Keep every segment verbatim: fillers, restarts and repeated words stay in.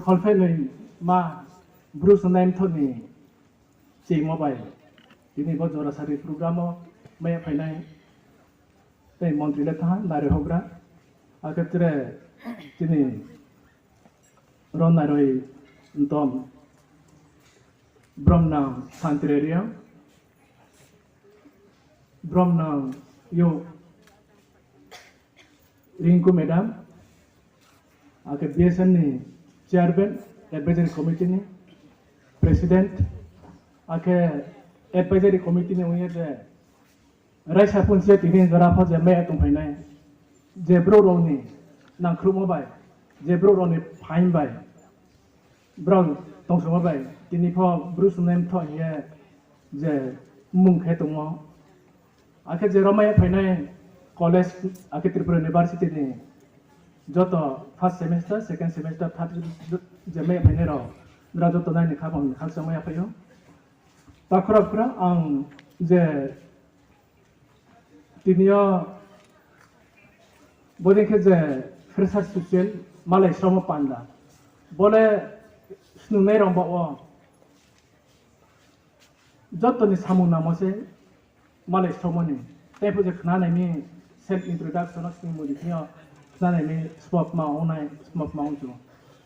Kholpheh noi ma Bru Snungnai Mthoh ni chimo bai tini bo jora sari program wo mai phainai tei montri le thanng ha, nairoi houhgra, akhe tre tini ro nairoi mtom bromnang Santre Reang, bromnang yo Rinku madam, akhe B S M ni chairman, advisory committee ni president, akhe advisory committee ni ong ye je raisa phunsi ye tini jora pho je mai ya tongphainai, je brouh rao ni nangkhruhmo bai, je brouh rao ni phaing bai, brao tongsongmo bai tini pho Bru Snungnai Mthoh hing ye je mmung khe tongmo. Akhe je ro mai ya phainai college, akhe Tripura University ni joto first semester, second semester, third je mai ya phainai rao, nrao joto nai ni khaphang ni khakchangmo ya phai ou. Takhu rao, ang je tini yo bodei khe je fresher social malai sromo panda, bo le snungnai rao baoh wo joto ni samung nangmo se malai sromo ni. Tei pho je khnanai mi self introduction no sning mudi thing yo khnanai mi spokma ong nai, spokma ong chung.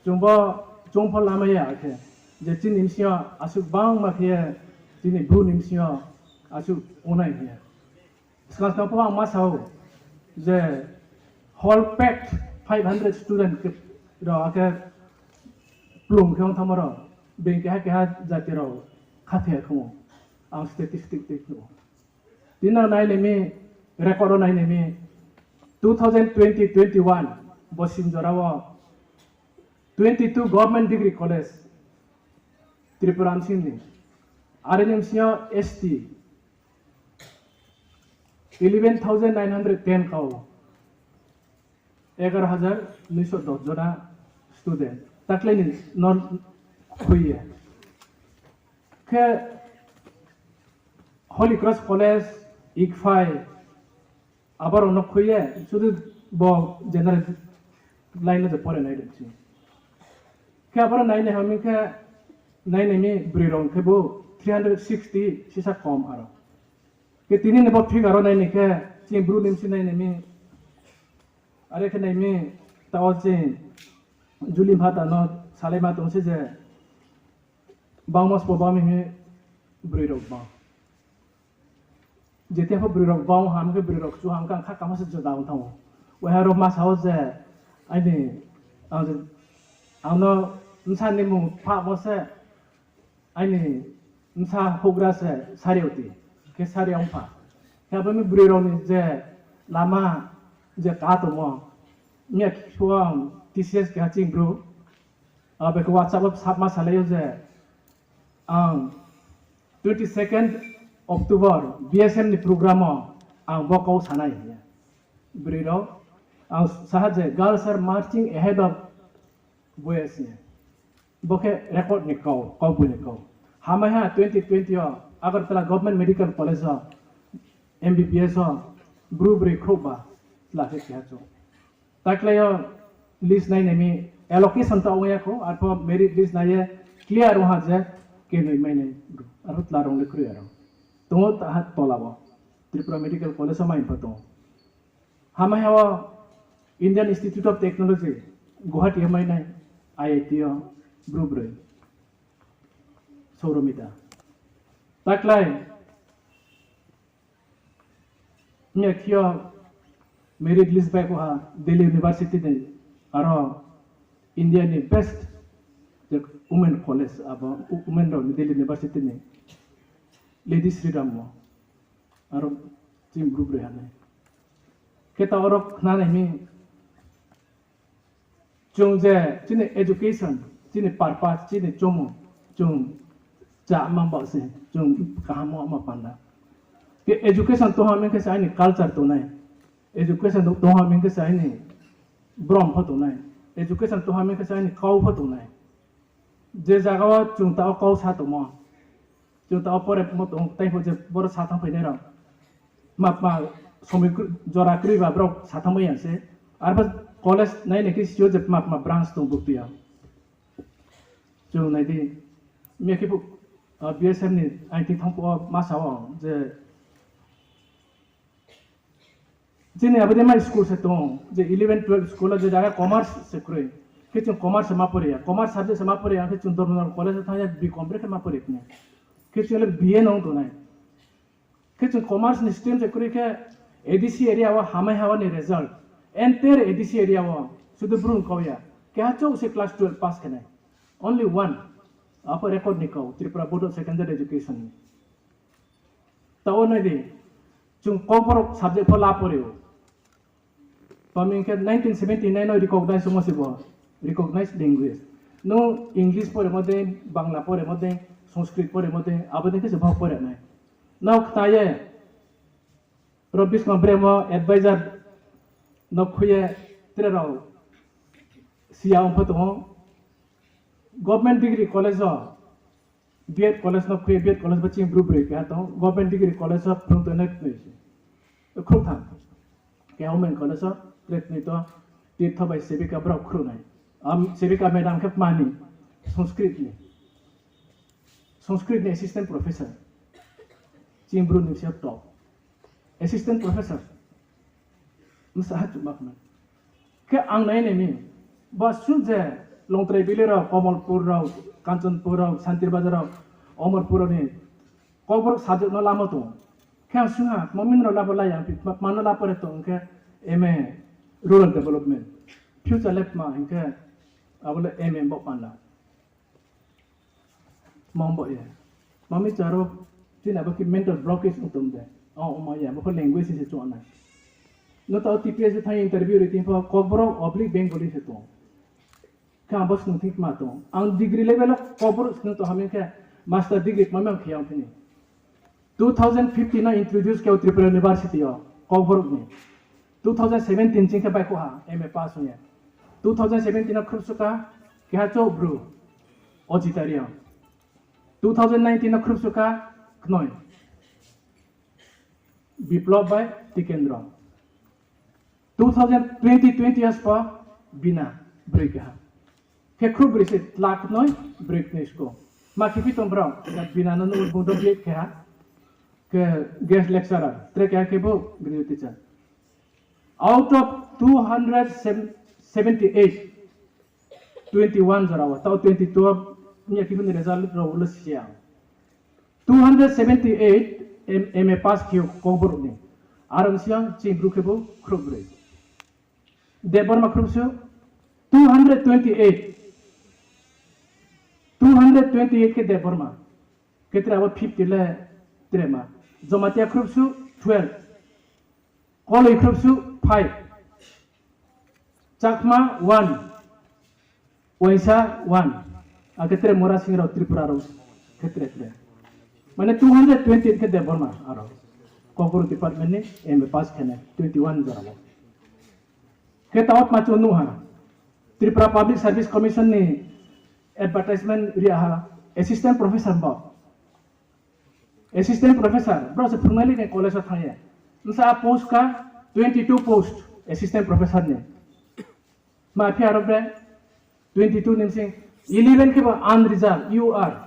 Chung bo chung pho lamai ya khe, je chini bsing yo asuh bangma khe ye, chini Bru ni bsing yo asuh ong nai hing ye. Skang skang pho ang ma sa ou je whole pack five hundred student khe rao akhe plung khe ong thanngmo rao, being keha keha jati rao khathoi ya khong ou, ang statistic tei phnuh ou. Tini nai nai mi, record wo nai nai mi, two thousand twenty twenty-one bosi jora wo twenty two government degree college Tripura bsing ni, are ni bsing yo S T eleven thousand nine hundred ten kau, egaro hajar noiso dos jona student takle ni no khui ye. Khe Holy Cross College, Ikphai, abo rao no khui ye, sudu bo general line no je pore nai rao se. Khe abo rao nai nai ha mi khe, nai nai mi broi rao khe bo three hundred sixty sisa kom aro. Khe tini ni bo figure ro nai nai khe, chini Bru ni bsing nai nai mi, are khe nai mi, taoh wo chini Juli Mhatha no salaima tong se je, bangmo sbo bang mi hing ye broi rao bang. Jeti pho broi rao bang ham khe broi rao kchu ham khe ang kha kamo se juda ong thanng ou. Waiha rao ma sa ou je, aini, ang je, ang no bsa ni mmung phahmo se, aini bsa houhgra se Sarioti, khe Sari ongpha. Khe abo mi broi rao ni je lama je ka tongmo, miya khe ang T C S keha chini Bru, abo khe WhatsApp wo sapma salai ou je, ang twenty second October B S M ni program wo ang bo kau sanai hing ye. Broi rao, ang saha je girls are marching ahead of boys hing ye. Bo khe record ni kau, kauboi ni kau. Hamaiha twenty twenty yo Agartala Government Medical College wo M B B S wo Bru broi khrouhba chla khe keha chung. Takhlai yo list nai nai mi, allocation to ong ya khou, arpho merit list nai ye clear ong ha je kenoi mai nai, arpho tla rong le kroi aro. Tong ou taha tola wo, Tripura Medical College wo mai pho tong ou. Hamaiha wo Indian Institute of Technology, Guwahati yo mai nai, I I T yo Bru broi. Souromita. Takhlai, miya khe yo merit list bai kho ha Delhi University ni, aro India ni best je women college, abo women rao ni Delhi University ni Lady Shri Ram wo, aro chini Bru broi ha nai. Khe taoh aro khna nai mi, chung je chini education, chini purpose, chini chomo, chung chá ma ba se, chung kaham ma panda. Khe education tong ha mi khe se aini culture tongnai. Education tong ha mi khe se aini brom pho tongnai. Education tong ha mi khe se aini kau pho tongnai. Je zaga wo chung taoh kau sa tongmo, chung taoh pore mo tong, tei pho je boro sa thanng phainai rao, tma tma somoi jora kroi ba brao sa thanngmai ya se. Arpho college nai nai khe si yo je tma tma branch tong buktui ya. Chung nai di, miya khe phuh, ah, B S M ni aini thing thanng phuh wo ma sa ou je, chini abo dei mai school se tong, je eleven twelve school wo je jaga commerce se kroi. Khe chung commerce se ma pori ya, commerce subject se ma pori ya, khe chung Dharmanagar college wo thanng ye B Com brekhe ma pori tong. Khe chung le B A no ong tongnai. Khe chung commerce ni stream se kroi khe, A D C area wo hamai ha wo ni result, entire A D C area wo sudu Bru kau ya, keha chouh se class twelve pass khe nai. Only one. Apho record ni kau, Tripura Board of Secondary Education ni. Taoh wo nai di, chung Kokborok subject pho la pori ou. Tma hing khe nineteen seventy nine no recognize ongmo se bo, recognized language. Nung English poremo dei, Bangla poremo dei, Sanskrit poremo dei, abo dei khe se bo pore nai. Nrao khna ye, ro buskang bremo advisor no khui ye, tre rao siya ong pho tong ou. Government degree college wo, B Ed college no khui ye, B Ed college bo chini Bru broi keha tong ou, Government degree college wo phrung tongnai knoi se. Khrouhtham. Keha Women college wo tre knoi to, Tirtho bai Sevika brao khrouhnai. Sevika madam khe tma ni, Sanskrit ni. Sanskrit ni assistant professor. Chini Bru ni bsing yo top. Assistant professor. Bsa ha chuma khna. Khe ang nai nai mi. Ba su je Longtrai Valley rao, Kamalpur rao, Kanchanpur rao, Santir Bazar rao, Amarpur rao ni Kokborok subject no lamo tong. Khe ang sung ha, tma mi nrao labo la ya, tma no la pore tong khe M A Rural Development. Future le tma hing khe abo le M A bo panda. Tma bo ye. Tma mi charo, chini abo khe mental blockage ong tong de. O, ma ya, bo pho language se chung nai. No tao T P S thanng interview ri thing pho Kokborok oblique Bengali se tong. Khe ang bo snung thing tma tong. Ang degree level wo Kokborok snung tong ha mi khe master degree tma mi ang khe ya ong phi ni. Two thousand fifteen no introduce khe o Tripura University yo, Kokborok ni. Two thousand seventeen ching khe baihkhouh ha, M A pass ong ye. Two thousand seventeen no khruhsuh kha, keha chouh Bru, Ojita Reang. Two thousand nineteen no khruhsuh kha, knoi. Biplop bai Tikendro. Two thousand twenty twenty as pa Bina, broi keha. Khe khruhbroi se tla knoi, broi knoi sko. Ma khe phi tong brao, Bina no nung bung do B Ed keha. Khe guest lecturer, tre keha khe bo graduate teacher. Out of two hundred seventy-eight, twenty-one jora wo, tao twenty-two, miya khe phi ni result rao le si ya. Two hundred seventy-eight M-, M A pass khe Kokborok ni. Aro ni siyang chini Bru khe bo khruhbroi. Debbarma khruhsuh, two hundred twenty-eight. Two hundred twenty-eight khe Debbarma. Khe tre abo fifty le tre ma. Jamatia khruhsuh, twelve. Koloi khruhsuh, five. Chakma, one. Uaingsa, one. Akhe tre Murasing rao, Tripura rao, khe tre tre. Mane two hundred twenty-eight khe Debbarma aro. Kokborok department ni M A pass khe nai, twenty-one jora wo. Khe tao tma chung nuh ha. Tripura Public Service Commission ni advertisement ri ha, assistant professor bo. Assistant professor, brao se phrungnai le ni college wo thanng ye. Bsa post kha twenty-two post assistant professor ni. Ma phi aro bre twenty-two ni bsing eleven khe bo unreserved, U R.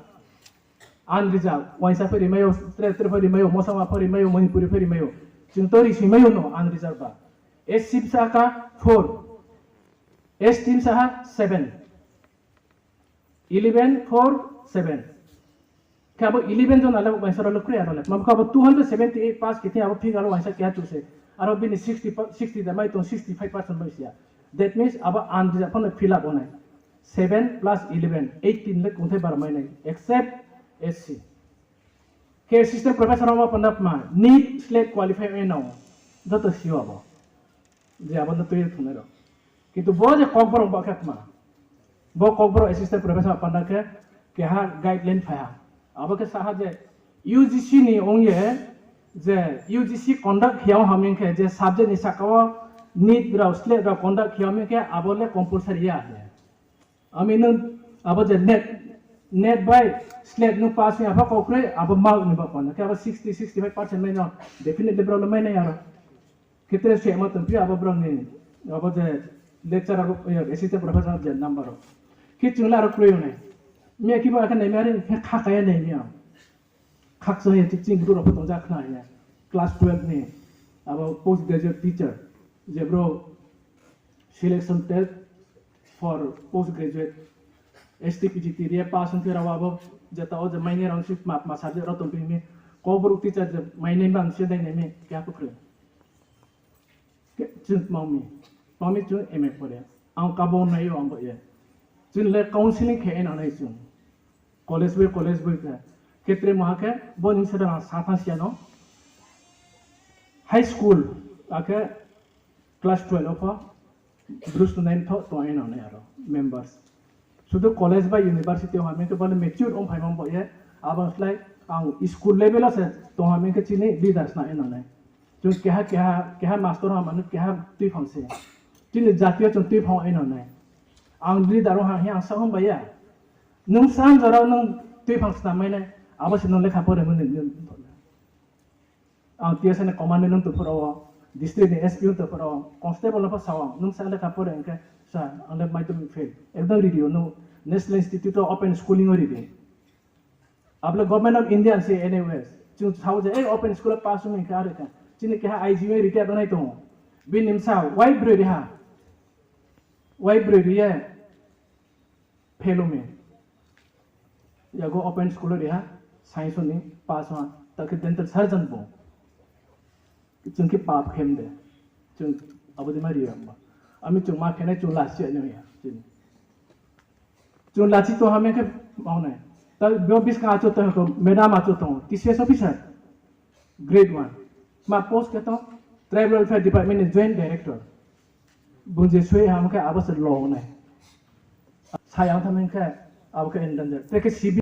Unreserved, uaingsa pho rimai ou, tre tre pho rimai ou, Mosama pho rimai ou, Manipuri pho rimai ou. Chung to risingmai ou no unreserved ba. S C bsa kha four, S T bsa ha seven. Eleven, four, seven. Khe abo eleven jona le uaingsa rao le kroi aro le. Tma khe abo two hundred seventy-eight pass khe thing abo figure wo uaingsa keha chu se. Aro bini sixty, sixty da mai tong, sixty-five percent mai si ya. That means abo unreserved pho no fill up ong nai. Seven plus eleven, eighteen le kongthai bar mai nai, except S C. Khe assistant professor rao ma panda tma, NEET, SLET qualify ong ye nang ou. Joto si ou abo. Je abo no tui ye thungnai rao. Kintu bo je Kokborok ba khe tma. Bo Kokborok assistant professor panda khe keha guideline phai ha. Abo khe sa ha je U G C ni ong ye je U G C conduct khe ya ong ha mi khe je subject ni saka wo NEET rao, SLET rao conduct khe ya ong mi khe abo le compulsory ya hing ye. Ami nung abo je NEET, NEET bai SLET nung pass ong ya pho kau kroi, abo mark ni ba panda khe abo sixty, sixty-five percent mai no definitely brao le mai nai aro. Khe tre se ma tongphi abo brao ni, abo je lecturer, assistant professor je number rao. Khe chung le aro kroi ong nai. Miya khe bo akhe nai mi, are khe kha kaya nai mi ang. Khakchang ye chini bru rao pho tongja khna ye. Class twelve ni abo post graduate teacher, je bro selection test for post graduate, S T P G T ri ye pass ong khe rao abo jeta o je mainai rao si ma, ma subject rao tong phi mi, Kokborok teacher je mainai man se dai nai mi, keha pho kroi. Chung tma mi, tma mi chung M A pore. Ang kabo nai yo ang bo ye. Chung le counseling khe nang nai chung. College boi, college boi khe. Khe tre maha khe, bo ni se rang sa thanng si ya no. High school, akhe class twelve o pho, Bru student tho tong nai nang nai aro, members. Sudu college bai university o hamya khe bo le mature ong phaimo bo ye, abo slái ang school level o se tong hamya khe chini leaders nang nai nang nai. Chung keha, keha, keha master ha manu keha tuiphang se. Chini jati yo chung tuiphang nai nang nai. Ang leader ong ha hing ang sa hon bai ya. Nung sa jora nung tuiphang snam mai nai, abo se nung lekha pore mani nung. Ang T S A ni commandant ong tong phuh rao, district ni S P ong tong phuh rao, constable no pho sa ang, nung sa lekha pore hing khe, sir, ang le madhyamik fail. Ekdom ri di o, nung National Institute of Open Schooling o ri di. Abo le Government of India se N A O S. Chung sao je, ei open school o pass ong hing khe are khe. Chini keha I G O retired ongnai tong ou. Bini bsa, wife broi ri ha. Wife broi ri ye, fail ong mi. Yago open school o ri ha, science ni pass ha, ta khe dental surgeon bo. Chung khe pap khem de. Chung abo dei ma ri ya ma. Ami chung ma khe nai chung lachi ya nai ya. Chung lachi tong hamya khe ma nai. Ta bo buskang achouh tong khe madam achouh tong, T C S officer. Grade one. Ma post khe tong, Tribal Welfare Department ni Joint Director. Bung je soi ham khe abo se lo nai. Sa yang tham hing khe, abo khe endanger. Te khe C B I